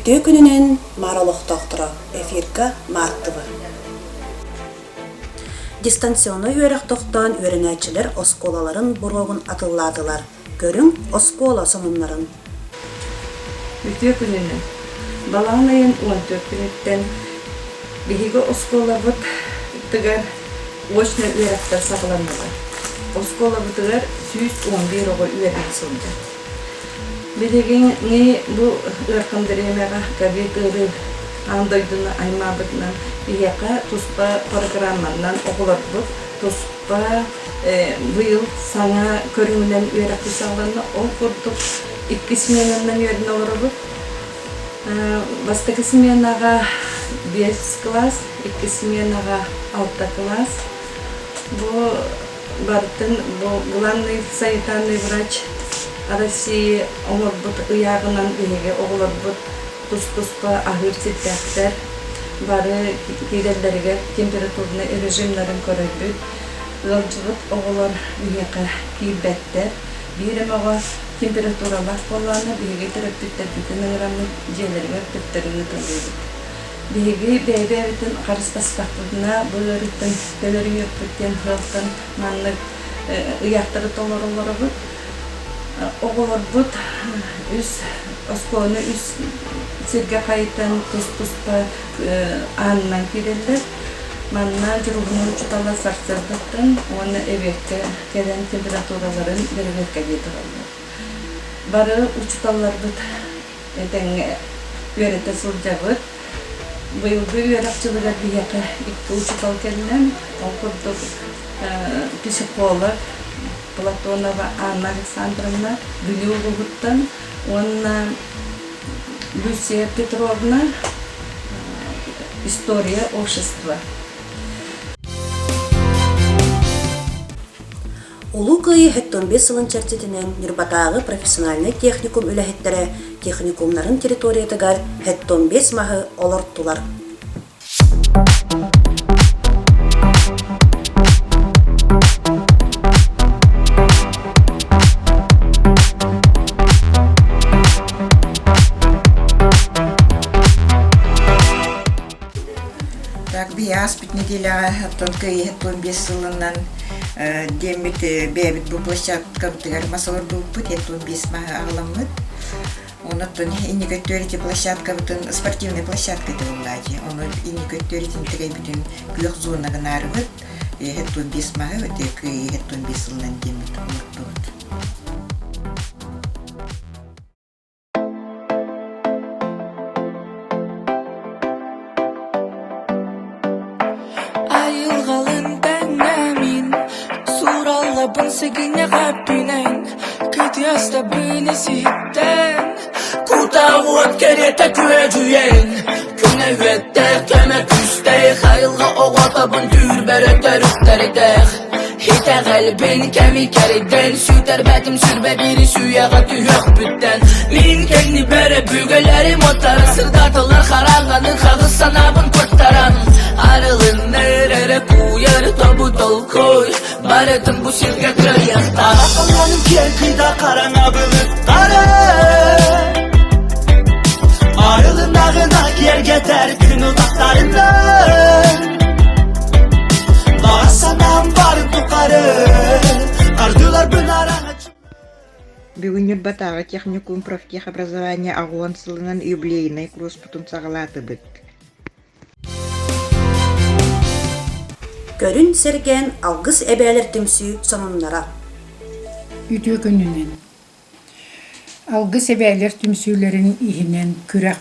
Үтүө күнүнэн Маар олохтоохторо эфирга Маар ТВ. Дистанционнай үөрэх тохтоон үөрэнээччилэр оскуолаларын боруогун атыллаатылар. Көрүҥ оскуола сонуннарын. Үтүө күнүнэн! Балаҕан ыйын 14 күнүттэн биһиги оскуолабыт тыгар очно үөрэхтэр саҕаланнылар. Оскуолабытыгар 111 оҕо үөрэнэ сылдьар. Билигиҥҥи бу ыарахан бириэмэҕэ ковид ыарыы аан дойдуну аймаабытынан биһиэхэ туспа программаннан оҕолорбут туспа быйыл саҥа көрүҥүнэн үөрэхпит саҕаланна. Ол курдук икки сменанан үөрэнэ олоробут. Бастакы сменаҕа биэс кылаас, иккис сменаҕа алта кылаас. Бу барытын бу главный санитарный врач России оҥорбут ыйааҕынан биһиги оҕолорбут тус-туспа аһыыр сирдээхтэр, бары киирэллэригэр температурнай режимнарын көрөбүт. Ыалдьыбыт оҕолор биһиэхэ киирбэттэр. Биир эмэ оҕо температуралаах буоллаҕына, биһиги төрөппүттэрбитин ыҥыраммыт дьиэлэригэр төттөрү ыыталыыбыт. Биһиги бэйэ-бэйэбитин харыстаспаппытына, бу ыарыыттан төлөрүйүөхпүт диэн сыалтан маннык ыйаахтары толороллоробут. Оҕолорбут үс оскуоланы үс сиргэ хайытан тус-туспа аанынан киирэллэр. Манна дьуруһуну учуутала сарсыардаттан уонна эбиэккэ кэлэн температураларын бэрэбиэркэлии тураллар. Бары учууталларбыт этэҥҥэ үөрэтэ сылдьабыт. Быйылгы үөрэх дьылыгар биһиэхэ икки учуутал кэллэ. Ол курдук психолог Платонова Анна Александровна Бүлүү улууһуттан уонна Люция Петровна История общества. Улуу Кыайыы 75 сылын чэрчитинэн Ньурбатааҕы профессиональнай техникум үлэһиттэрэ техникумнарын территориятыгар 75 маһы олортулар. Так, би ааспыт неделяҕа оттон кыайыы 75 сылынан диэммит бэйэбит бу площадкабытыгар мас олордубуппут, 75 маһы аҕаламмыт. Онон инники өттүгэр площадкабытын спортивная площадка этэ буоллаа дии. Ону инники өттүгэр итинтигэйбитин күөх зона гынаарыбыт. 75 маһы өтө кыайыы 75 сылынан диэммит олордубут. Айылҕалын тэҥнээмин, суураллабын сыгынньах эппинэн, кытыастабын исиһиттэн, Кута уот кэриэтэ күөдьүйэн, күнэ үөттээх, кэмэ күүстээх, айылҕа оҕотобун түүрбэрэ төрүттэрдээх. Итэҕэлбин кэми кэрийдэн, сүтэрбэтим сүрбэ биири сүүйэҕэ түһүөхпүттэн. Мин кэннибэр өбүгэлэрим уоттара сырдаталлар хараҥаны хаҕыс санаабын куттаран. Арылыннар эрэ кууйар тобу толкуй, барытын бу сиргэ кыайыахтаах. Халлааным киэҥ кыйда хараҥа былыттары Арылыннаҕына киэргэтэр күн утахтарынан Баҕа санаам барын тухары Хардыыларбын араҥаччы Бүгүн Ньурбатааҕы техникум профтехобразования аҕуон сылынан юбилейнай курспутун саҕалаатыбыт. Көрүн сэргээн Алгыс эбээлэр түмсүү сонуннара. Үтүө күнүнэн. Алгыс эбээлэр түмсүүлэрин иһинэн күрэх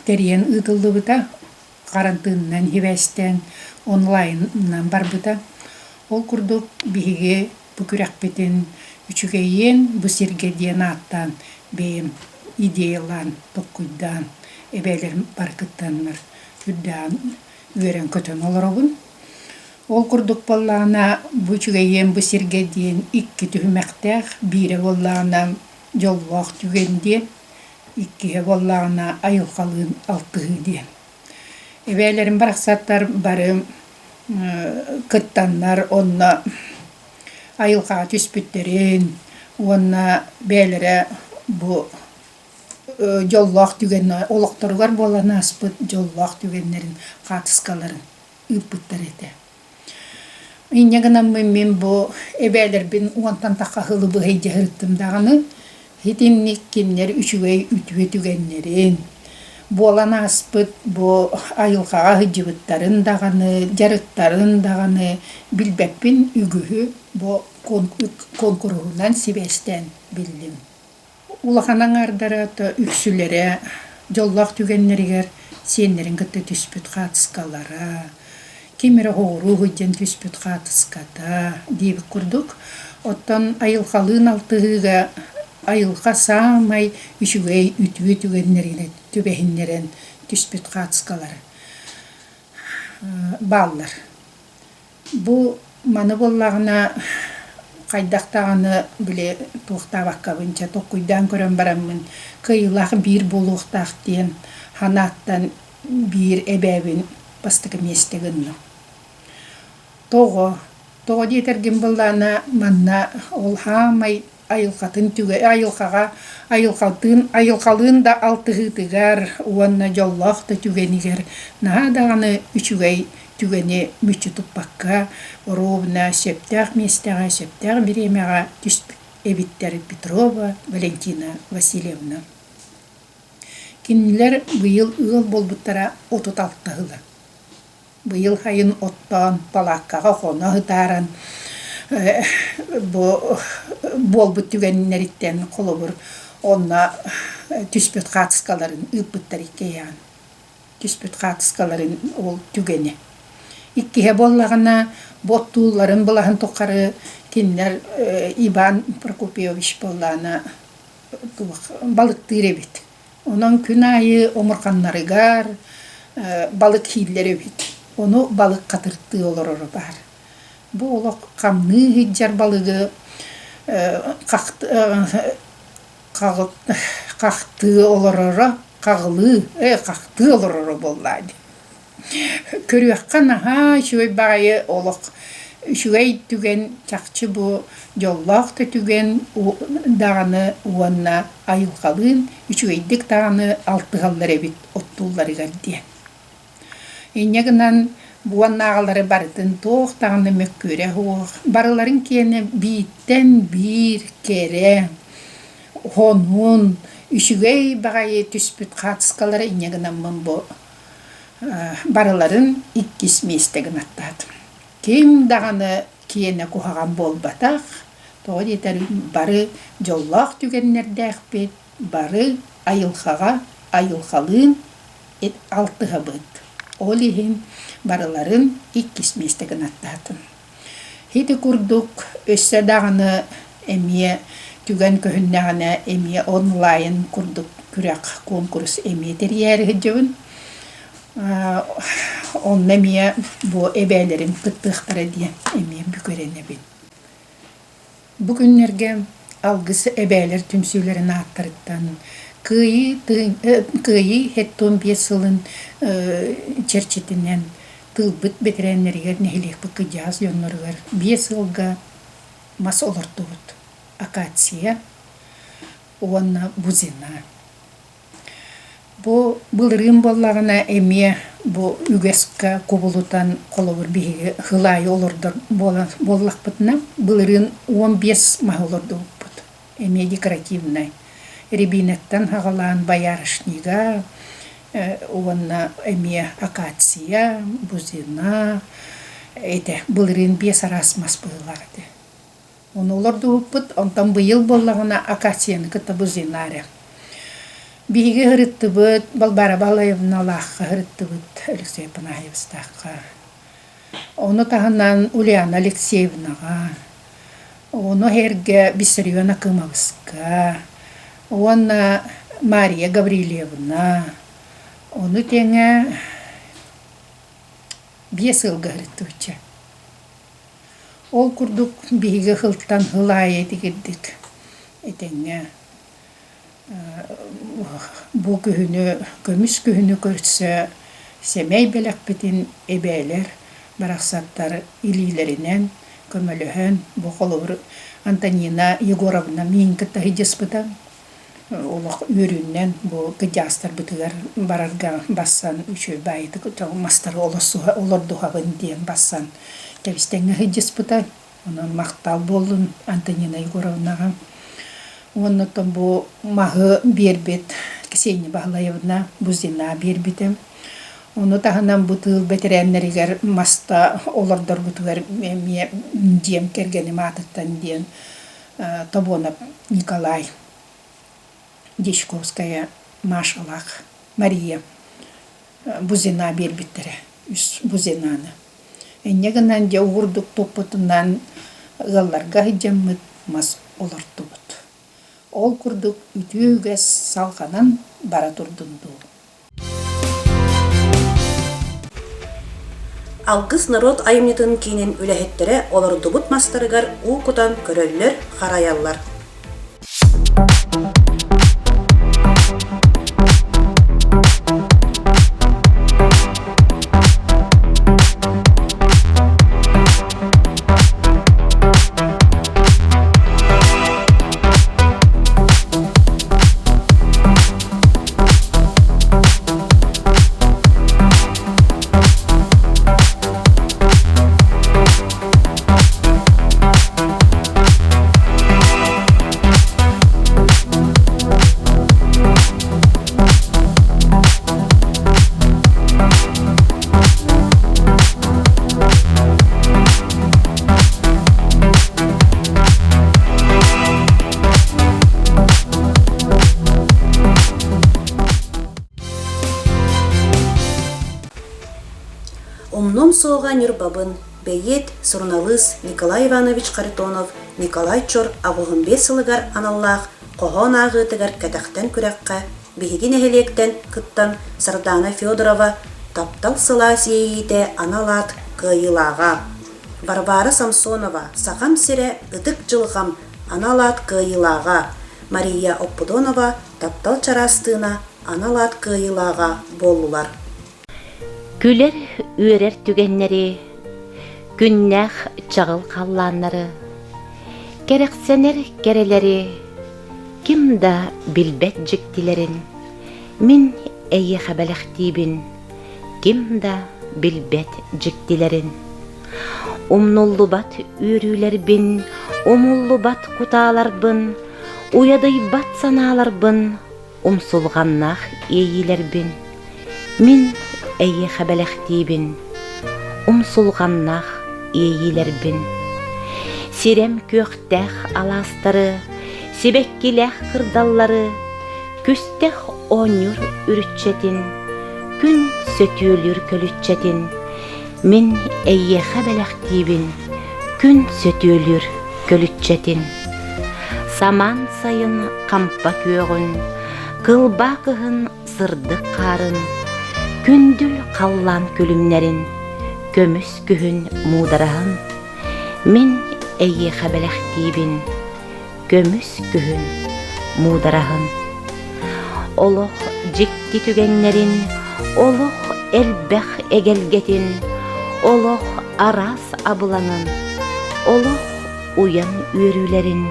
тэрийэн ыытыллыбыта. Харантыынынан сибээстээн онлайнынан барбыта. Ол курдук биһиги бу күрэхпитин үчүгэйиэн бу сиргэ диэн ааттаан бэйэм идеялаан, толкуйдаан эбээлэрим бары кыттаннар үрдээн үөрэн-көтөн олоробун. Ол курдук буоллаҕына бу үчүгэйиэн бу сиргэ диэн икки түһүмэхтээх, биирэ буоллаҕына дьоллоох түгэн диэн, иккиһэ буоллаҕына айылҕалыын алтыһыы диэн. Эбээлэрим барахсаттар бары кыттаннар онно айылҕаҕа түспүттэрин уонна бэйэлэрэ бу дьоллоох түгэн олохторугар буолан ааспыт дьоллоох түгэннэрин хаартыскаларын ыыппыттар этэ. Инньэ гынаммын мин бу эбээлэрбин уонтан тахха сылы быһа илдьэ сырыттым даҕаны, итинник кинилэр үчүгэй үтүө түгэннэрин, буолан ааспыт бу айылҕаҕа сылдьыбыттарын даҕаны, дьарыктарын даҕаны билбэппин үгүһү бу куонкуруһунан сибээстээн биллим. Улахан аҥаардара үксүлэрэ дьоллоох түгэннэригэр сиэннэрин кытта түспүт хаартыскалара, ким эрэ оҕуруо сылдьан түспүт хаартыската диэбит курдук. Оттон айылҕалыын алтыһыыга айылҕа саамай үчүгэй үтүө түгэннэринэн түбэһиннэрэн түспүт хаартыскалара бааллар. Бу маны буоллаҕына хайдах даҕаны били туохтаабаккабын чэ толкуйдаан көрөн бараммын кыайыылаах биир буолуохтаах диэн санааттан биир эбээбин бастакы миэстэ гынным. Тоҕо? Тоҕо диэтэргин буоллаҕына манна ол хаамай айылҕатын түгэ айылҕаҕа айылҕалыын айылҕалыын да алтыһыытыгар уонна дьоллоох да түгэнигэр наһаа даҕаны үчүгэй түгэни мүччү туппакка оруобуна сөптөөх миэстэҕэ сөптөөх бириэмэҕэ түспүт эбиттэр Петрова Валентина Васильевна. Кинилэр быйыл ыал буолбуттара 36 сыла. Быйыл сайын оттоон, палааккаҕа хоно сытааран бу буолбут түгэннэриттэн холобур онно түспүт хаартыскаларын ыыппыттар иккиэйэҕин. Түспүт хаартыскаларын ол түгэни. Иккиһэ буоллаҕына, бу оттуулларын былаһын тухары кинилэр Иван Прокопьевич буоллаҕына балыктыыр эбит. Онон күн аайы омурҕаннарыгар балык ииллэр эбит. Ону балык хатыртыы олороро баар. Бу олох хамныы сылдьар балыгы хахтыы олороро, хаҕылыы, хахтыы олороро буоллаа дии. Көрүөххэ наһаа үчүгэй баҕайы олох үчүгэй түгэн чахчы бу дьоллоох да түгэн даҕаны уонна айылҕалыын үчүгэйдик даҕаны алтыһаллар эбит оттуулларыгар диэн. Инньэ гынан уоннааҕылары барытын туох даҕаны мөккүөрэ суох, барыларын киэнэ бииртэн биир кэрэ, хонуун, үчүгэй баҕайы түспүт хаартыскалара инньэ гынаммын бу Барыларын иккис миэстэ гынаттаатым. Ким даҕаны киэнэ куһаҕан буолбатах, тоҕо диэтэр бары дьоллоох түгэннэрдээхпит, бары айылҕаҕа айылҕалыын алтыһабыт. Ол иһин барыларын иккис миэстэ гынаттаатым. Ити курдук өссө даҕаны эмиэ түгэн көһүннэҕинэ эмиэ онлайн курдук күрэх, куонкурус эмиэ тэрийээри сылдьабын. Онно эмиэ бу эбээлэрим кыттыахтара диэн эмиэ бүк эрэнэбин. Бу күннэргэ Алгыс эбээлэр түмсүүлэрин ааттарыттан Кыайыы Кыайыы 75 сылын чэрчитинэн тыылбыт бэтэрээннэригэр нэһилиэкпит кырдьаҕас дьонноругар биэс ыалга мас олортубут акация уонна бузина. Бу былырыын буоллаҕына эмиэ бу үгэскэ кубулутан холобур биһиги сыл аайы олордор буолан буоллахпытына былырыын 15 маһы олордубуппут эмиэ декоративнай. Рябинаттан саҕалаан боярышнига уонна эмиэ акация, бузина этэ. Былырыын биэс араас мас быһыылаах этэ. Ону олордубуппут, онтон быйыл буоллаҕына акацияны кытта бузина эрэ. Биһиги сырыттыбыт, Балбаара Балаевналаахха сырыттыбыт, Алексей Панаевичтаахха. Ону таһынан Ульяна Алексеевнаҕа, ону эргэ Виссарион Акымовска уонна Мария Гаврильевна, ону тэҥэ биэс ыалга сырыттыбычча. Ол курдук биһиги сылтан сыл аайы итигирдик этэҥҥэ Бу күһүнү, көмүс күһүнү көрсө сэмэй бэлэхпитин эбээлэр барахсаттар илиилэринэн көмөлөһөн, бу холобур Антонина Егоровна миигин кытта сылдьыспыта. олох үөрүүннэн бу кырдьаҕастарбытыгар барарга барсан үчүгэй баайытык мастары олордуһабын диэн барсан кэбистэҥҥэ сылдьыспыта. Онон махтал буоллун Антонина Егоровнаҕа. Уонна оттон бу маһы биэрбит Ксения Баһылаевна Бузина биэрбитэ. Ону таһынан бу тыыл бэтэрээннэригэр маста олордорбутугар эмиэ дьиэм кэргэним аатыттан диэн Тобуонап Николай Дьячковская Машалаах Мария Бузина биэрбиттэрэ үс Бузинаны. Инньэ гынан дьэ уурдук туппутунан ыалларга сылдьаммыт мас олортубут. Ол курдук үтүө үгэс салҕанан бара турдун дуу. Алгыс норуот айымньытын киинин үлэһиттэрэ олордубут мастарыгар уу кутан көрөллөр, харайаллар. Умнуом суоҕа Ньурбабын, бэйиэт, суруналыыс Николай Иванович Харитонов Николай Чор 85 сылыгар аналлаах хоһоон ааҕыытыгар кэтэхтэн күрэххэ биһиги нэһилиэктэн кыттан Сардаана Федорова «Таптал сылаас иэйиитэ» анал аат кыайыылааҕа, Варвара Самсонова «Сахам сирэ ытык дьылҕам» анал аат кыайыылааҕа, Мария Оппудонова «Таптал чараас тыына» анал аат кыайыылааҕа буоллулар. Күлэр-үөрэр түгэннэри, күннээх чаҕыл халлааннары, кэрэхсэнэр кэрэлэри, ким да билбэт дьиктилэрин мин эйиэхэ бэлэхтиибин, ким да билбэт дьиктилэрин. Умнуллубат үөрүүлэрбин, умуллубат кутааларбын, уйадыйбат санааларбын умсулҕаннаах иэйиилэрбин мин эйиэхэ бэлэхтиибин, умсулҕаннаах иэйиилэрбин. Сирэм күөхтээх алаастары, сибэккилээх кырдаллары, күстэх оонньуур үрүччэтин, күн сөтүөлүүр көлүччэтин мин эйиэхэ бэлэхтиибин, күн сөтүөлүүр көлүччэтин. Самаан сайын хампа күөҕүн, кылбаа кыһын сырдык хаарын, күндүл халлаан күлүмнэрин, көмүс күһүн муудараһын мин эйиэхэ бэлэхтиибин, көмүс күһүн муудараһын. Олох дьикти түгэннэрин, олох элбэх эгэлгэтин, олох араас абылаҥын, олох уйан үөрүүлэрин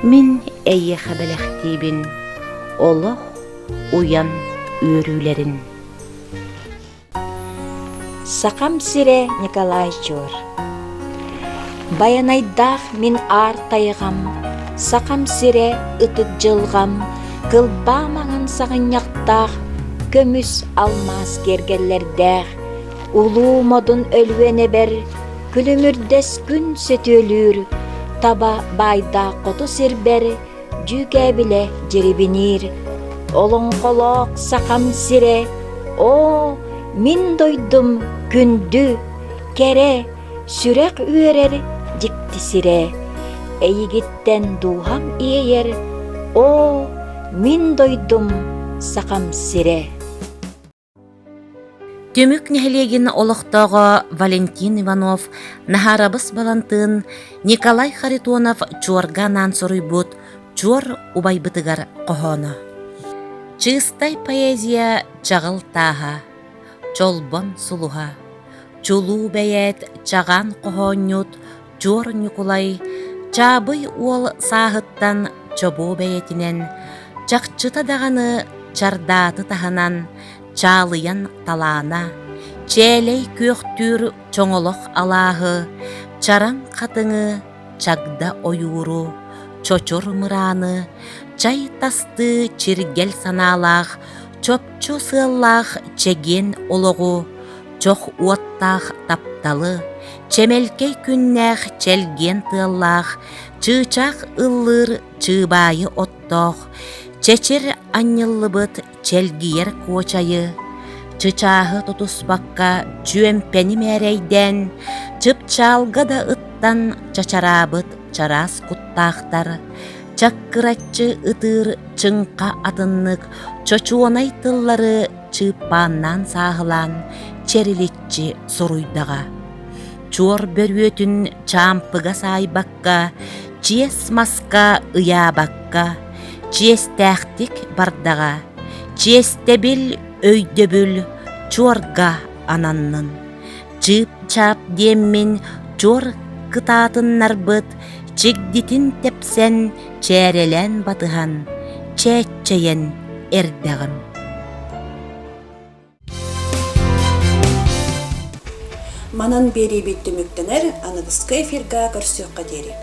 мин эйиэхэ бэлэхтиибин, олох уйан үөрүүлэрин. Сахам сирэ Николай Чуор Байанайдаах мин аар тайҕам, Сахам сирэ ытык дьылҕам, Кылбаа маҥан саҕынньахтаах, Көмүс алмаас киэргэллэрдээх, Улуу модун Өлүөнэбэр Күлүмүрдэс күн сөтүөлүүр, Таба баайдаах хоту сирбэр Дьүүкээбилэ дьирибиниир. Олоҥхолоох сахам сирэ, Оо, мин дойдум күндү, кэрэ, Сүрэх үөрэр дьикти сирэ. Эйигиттэн дууһам иэйэр, Оо, мин дойдум сахам сирэ. Түмүк нэһилиэгин олохтооҕо Валентин Иванов Наһаарабыс Балантыын Николай Харитонов Чуорга анаан суруйбут Чуор убайбытыгар хоһооно. Чыыстай поэзия чаҕыл тааһа, чолбон сулуһа, чулуу бэйээт чаҕаан хоһоонньут Чуор Ньукулай Чаабый уол сааһыттан чобуо бэйэтинэн, Чахчыта даҕаны чардааты таһынан чаалыйан талаана, чээлэй күөхтүүр чоҥолох алааһы, чараҥ хатыҥы, чагда ойууру, чочур мырааны, чай тастыы чиргэл санаалаах, чопчу сыаллаах чэгиэн олоҕу, чох уоттаах тапталы, чэмэлкэй күннээх чэлгиэн тыаллаах, чыычаах ыллыыр чыыбаайы оттоох, чэчир анньыллыбыт чэлгийэр куочайы, чычааһы тутуспакка чүөмпэни мээрэйдээн, чыпчаалга да ыттан чачараабыт чараас куттаахтар, чаккыраччы ытыыр чыҥха атыннык чочуонай тыллары чыыппааннаан сааһылаан чэриличчи суруйдаҕа. Чуор бөрүөтүн чаампыга саайбакка, чиэс маска ыйаабакка, чиэстээхтик бардаҕа, чиэстэбил өйдөбүл чуорга ананнын. Чыып-чаап диэммин чуор кытаатыннарбыт чигдитин тэпсэн, чээрэлээн батыһан, чээччэйэн эрдэҕим. Манан биэриибит түмүктэнэр, аныгыскы эфирга көрсүөххэ диэри.